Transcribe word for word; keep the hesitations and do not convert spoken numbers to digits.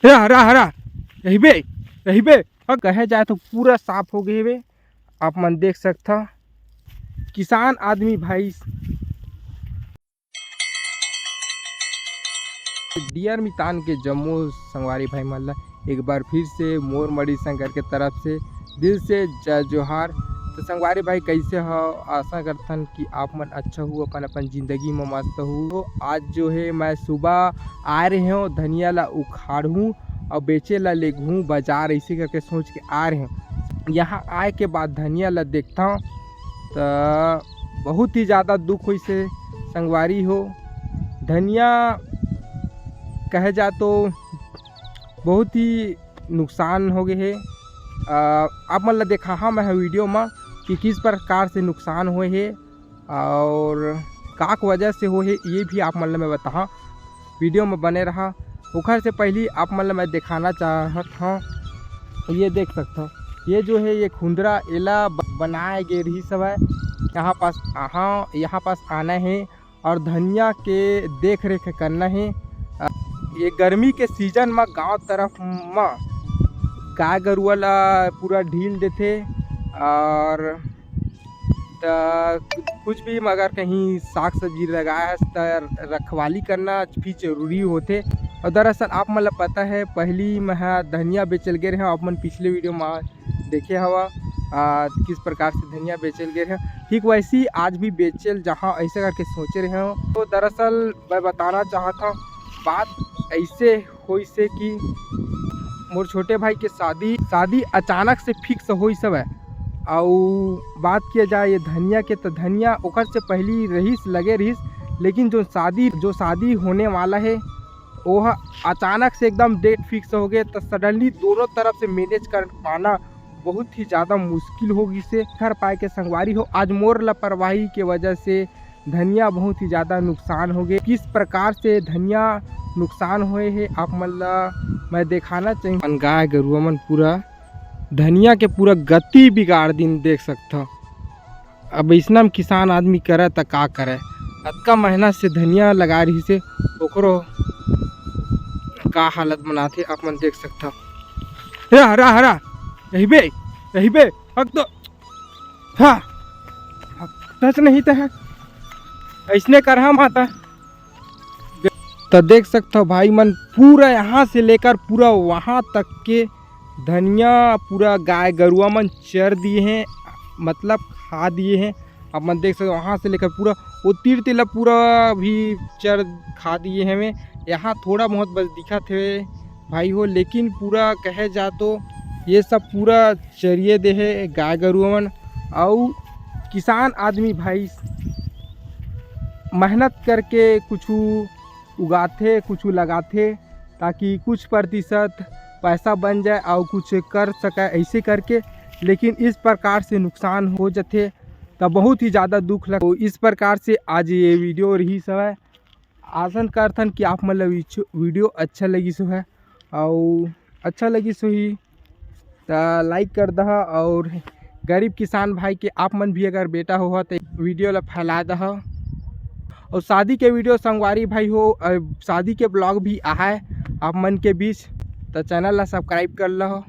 हरा हरा हरा। रहिबे, रहिबे। अब कहे जाए तो पूरा साफ हो गए हवे। आप मन देख सकथा, किसान आदमी भाई। डियर मितान के जम्मो संगवारी भाई मन ला एक बार फिर से मोर मड़ी शंकर के तरफ से दिल से जय जोहार। तो संगवारी भाई, कैसे हो? आशा करथन कि आप मन अच्छा हो, अपन अपन जिंदगी में मस्त हो। तो आज जो है, मैं सुबह आ रहे हो धनिया ला उखाड़हूँ और बेचे ला लेगहूँ बाजार, ऐसे करके सोच के आ रहे हो। यहाँ आए के बाद धनिया ला देखता हूँ तो बहुत ही ज़्यादा दुख होइसे संगवारी हो। धनिया कहे जा तो बहुत ही नुकसान हो गए हे। अ, आप मन ला देखाहा मैं वीडियो में कि किस प्रकार से नुकसान होए हे और का के वजह से होए हे, ये भी आप मन ला मैं बताहा। वीडियो में बने रहा। ओखर से पहली आप मन ला मैं देखाना चाहत हूँ, ये देख सकता हूँ, ये जो है, ये खुंदरा एला ब-, बनाए गे रही सब है। यहाँ पास, हाँ, यहाँ पास आना है और धनिया के देख रेख करना है। अ, ये गर्मी के सीजन में गांव तरफ में गाय गरुआ ला पूरा ढील देथे और त कुछ भी, मगर कहीं साग सब्जी लगाए हस त रखवाली करना भी जरूरी होथे। और दरअसल आप मन ला पता है, पहली मैं ह धनिया बेचल गे रहे, आप मन पिछले वीडियो में देखे हवा, आ, किस प्रकार से धनिया बेचल गे रहे। ठीक वैसे ही आज भी बेचल जहाँ, ऐसे करके सोचे रहे हो। तो दरअसल मैं बताना चाहत हूँ, बात ऐसे होइसे कि मोर छोटे भाई के शादी, शादी अचानक से फिक्स होइस हवय। अउ बात किया जाए ये धनिया के, तो धनिया ओकर से पहली रहिस, लगे रहिस, लेकिन जो शादी, जो शादी होने वाला है, वो ह-, अचानक से एकदम डेट फिक्स हो गए, तो सडनली दोनों तरफ से मैनेज कर पाना बहुत ही ज़्यादा मुश्किल हो गइसे। कर पाए के संगवारी हो, आज मोर लापरवाही के वजह से धनिया बहुत ही ज़्यादा नुकसान हो गए। किस प्रकार से धनिया नुकसान होए हे, आप मन ला मैं देखाना चाहिए। अपन गाय गरुआ मन पूरा धनिया के पूरा गति बिगाड़ दिन, देख सकथव। अब इसना में किसान आदमी करे त का करे, अतका मेहनत से धनिया लगा रही से, ओकरो का हालत बनाथे, आप मन देख सकथव। हरा हरा हरा। रहिबे, रहिबे। हक तो हाँ, टच नहीं तो है, ऐसने करहा माता। तो देख सकथव भाई मन, पूरा यहाँ से लेकर पूरा वहाँ तक के धनिया पूरा गाय गरुआ मन चर दिए हैं, मतलब खा दिए हैं। आप मन देख सकते, वहाँ से लेकर पूरा वो तीर तिला पूरा भी चर खा दिए हैं। यहाँ थोड़ा बहुत बस दिखत है भाई हो, लेकिन पूरा कहे जा तो ये सब पूरा चरिए दे हे गाय गरुआ मन। अउ किसान आदमी भाई मेहनत करके कुछ उगाथे, कुछ लगाथे, ताकि कुछ प्रतिशत पैसा बन जाए और कुछ कर सके ऐसे करके। लेकिन इस प्रकार से नुकसान हो जथे, तब बहुत ही ज़्यादा दुख लग। तो इस प्रकार से आज ये वीडियो रही सब है। आसन करथन कि आप मन ला वीडियो अच्छा लगिस होहे, अउ अच्छा लगिस होही त लाइक कर दहा। और गरीब किसान भाई के आप मन भी अगर बेटा होहा त वीडियो ला फैला दहा। और शादी के वीडियो संगवारी भाई हो, अ, शादी के ब्लॉग भी आहाय आप मन के बीच, त चैनल ला सब्सक्राइब कर लहो।